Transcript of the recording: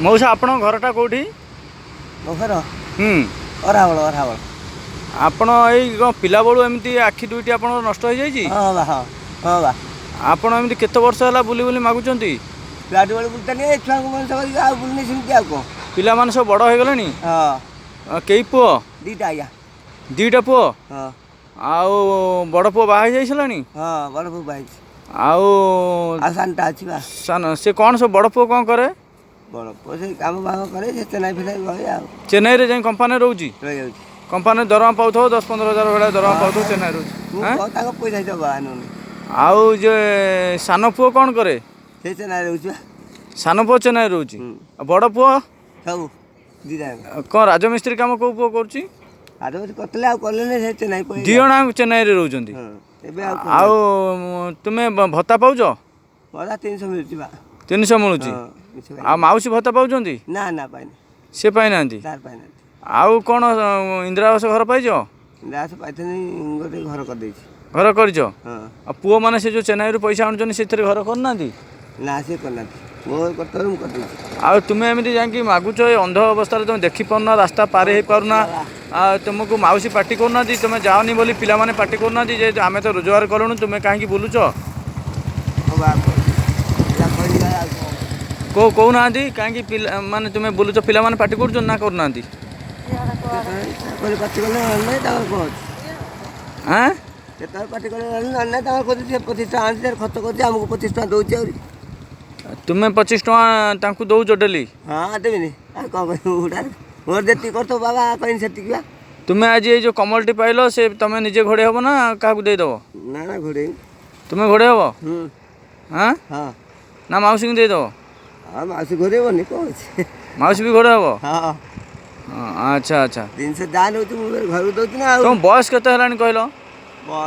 ମଉସା, ଆପଣଙ୍କ ଘରଟା କେଉଁଠି? ମୋ ଘର? ହୁଁ। ଅରାବଳ, ଅରାବଳ। ଆପଣ ଏଇ କ'ଣ ପିଲାବେଳୁ ଏମିତି ଆଖି ଦୁଇଟି ଆପଣଙ୍କର ନଷ୍ଟ ହେଇଯାଇଛି? ହଁ ବା, ହଁ ହଁ ବା। ଆପଣ ଏମିତି କେତେ ବର୍ଷ ହେଲା ବୁଲି ବୁଲି ମାଗୁଛନ୍ତି? ପିଲାଟି ବେଳୁ ବୁଲତାନି, ଏ ଛୁଆଙ୍କୁ ମଣିଷ କରିକି ଆଉ ବୁଲୁନି ସେମିତି, ଆଉ କ'ଣ। ପିଲାମାନେ ସବୁ ବଡ଼ ହେଇଗଲେଣି? ହଁ। କେଇ ପୁଅ? 2ଟା ଆଜ୍ଞା। 2ଟା ପୁଅ? ହଁ। ଆଉ ବଡ଼ ପୁଅ ବାହା ହେଇଯାଇସାରିଲାଣି? ହଁ, ବଡ଼ ପୁଅ ବାହା ହେଇଛି। ଆଉ? ଆଉ ସାନଟା ଅଛି ବା। ସାନ ସେ କ'ଣ ସବୁ, ବଡ଼ ପୁଅ କ'ଣ କରେ? ବଡ଼ ପୁଅ ସେ କାମ ଫାମ କରେ, ସେ ଚେନ୍ନାଇ ଫେନାଇ ରହେ ଆଉ। ଚେନ୍ନାଇରେ ଯାଇ କମ୍ପାନୀରେ ରହୁଛି? ରହିଯାଉଛି। କମ୍ପାନୀରେ ଦରମା ପାଉଥିବ, 10-15 ହଜାର ଭଳିଆ ଦରମା ପାଉଥିବ, ଚେନ୍ନାଇ ରହୁଛି। ମୁଁ ଆଁ? କଣ ତାଙ୍କ ପଇସା ଦେବା ଆଣୁନି। ଆଉ ଯେ ସାନ ପୁଅ କ'ଣ କରେ? ସେ ଚେନ୍ନାଇ ରହୁଛି ବା। ସାନ ପୁଅ ଚେନ୍ନାଇ ରହୁଛି? ହୁଁ। ଆଉ ବଡ଼ ପୁଅ? ସବୁ 2ଟା। କ'ଣ ରାଜମିସ୍ତ୍ରୀ କାମ କେଉଁ ପୁଅ କରୁଛି? ଆର କରିଥିଲେ, ଆଉ କଲେନି, ସେ ଚେନ୍ନାଇ ପଳେଇଲେ। 2 ଜଣ ଚେନ୍ନାଇରେ ରହୁଛନ୍ତି? ହଁ, ଏବେ ଆଉ। ଆଉ ତୁମେ ଭତ୍ତା ପାଉଛ? ଭତ୍ତା 300 ମିଳୁଛି ବା। 300 ମିଳୁଛି? ହଁ, ମିଛ କାଇଁ। ଆଉ ମାଉସୀ ଭତ୍ତା ପାଉଛନ୍ତି? ନା ନା, ପାଇନି। ସେ ପାଇନାହାନ୍ତି? ତାର ପାଇନାହାନ୍ତି। ଆଉ କ'ଣ ଇନ୍ଦିରା ଆବାସ ଘର ପାଇଛ? ଦାସ ପାଇଥିଲି, ଗୋଟେ ଘର କରିଦେଇଛି। ଘର କରିଛ? ହଁ। ଆଉ ପୁଅମାନେ ସେ ଯେଉଁ ଚେନ୍ନାଇରୁ ପଇସା ଆଣୁଛନ୍ତି, ସେଥିରେ ଘର କରିନାହାନ୍ତି? ନା, ସେ କରିନାହାନ୍ତି। ମୋର କର୍ତ୍ତବ୍ୟ ମୁଁ କରିଦେଇଛି। ଆଉ ତୁମେ ଏମିତି ଯାଇକି ମାଗୁଛ ଏ ଅନ୍ଧ ଅବସ୍ଥାରେ, ତୁମେ ଦେଖିପାରୁନା, ରାସ୍ତା ପାରି ହେଇପାରୁନା, ଆଉ ତୁମକୁ ମାଉସୀ ପାଟି କରୁନାହାନ୍ତି ତୁମେ ଯାଅନି ବୋଲି? ପିଲାମାନେ ପାଟି କରୁନାହାନ୍ତି ଯେ ଆମେ ତ ରୋଜଗାର କଲୁଣୁ, ତୁମେ କାହିଁକି ବୁଲୁଛ? ହଁ ବା, ପିଲା କହିଲେ ଆଉ କ'ଣ। କେଉଁ କହୁନାହାନ୍ତି କାହିଁକି ପିଲା ମାନେ ତୁମେ ବୁଲୁଛ? ପିଲାମାନେ ପାଟି କରୁଛନ୍ତି ନା କରୁନାହାନ୍ତି? କହିଲେ ପାଟି କଲେ ନାଇଁ, ତାଙ୍କର କ'ଣ ଅଛି? ଆଁ? ଯେତେବେଳେ ପାଟି କଲେ ନାଇଁ, ତାଙ୍କର କହୁଛି ସେ 25 ଟଙ୍କା ଆଣୁଛି, ତାର ଖର୍ଚ୍ଚ କରୁଛି, ଆମକୁ 25 ଟଙ୍କା ଦେଉଛି ଆହୁରି। ତୁମେ 25 ଟଙ୍କା ତାଙ୍କୁ ଦେଉଛ ଡେଲି? ହଁ, ଦେବିନି ଆଉ କ'ଣ କରିବୁ? ବୁଢ଼ାରେ ମୋର ଯେତିକି କରୁଥିବ ବାବା କହିନି ସେତିକି ବା। ତୁମେ ଆଜି ଏଇ ଯେଉଁ କମଳଟି ପାଇଲ, ସେ ତୁମେ ନିଜେ ଘୋଡ଼େଇ ହେବ ନା କାହାକୁ ଦେଇଦେବ? ନା ନା, ଘୋଡ଼େଇ। ତୁମେ ଘୋଡ଼େଇ ହେବ? ହୁଁ। ଆଁ? ହଁ। ନା ମାଉସୀଙ୍କୁ ଦେଇଦେବ? ହଁ, ମାଉସୀ ଘୋଡ଼େଇବନି, କ'ଣ ଅଛି। ମାଉସୀ ବି ଘୋଡ଼େଇ ହେବ? ହଁ। ହଁ, ଆଚ୍ଛା ଆଚ୍ଛା। ଜିନିଷ ଯାହା ନେଉଛି ମୁଁ ଘରକୁ ଦେଉଛି ନା ଆଉ। ତୁମ ବୟସ କେତେ ହେଲାଣି କହିଲ? ବୟସ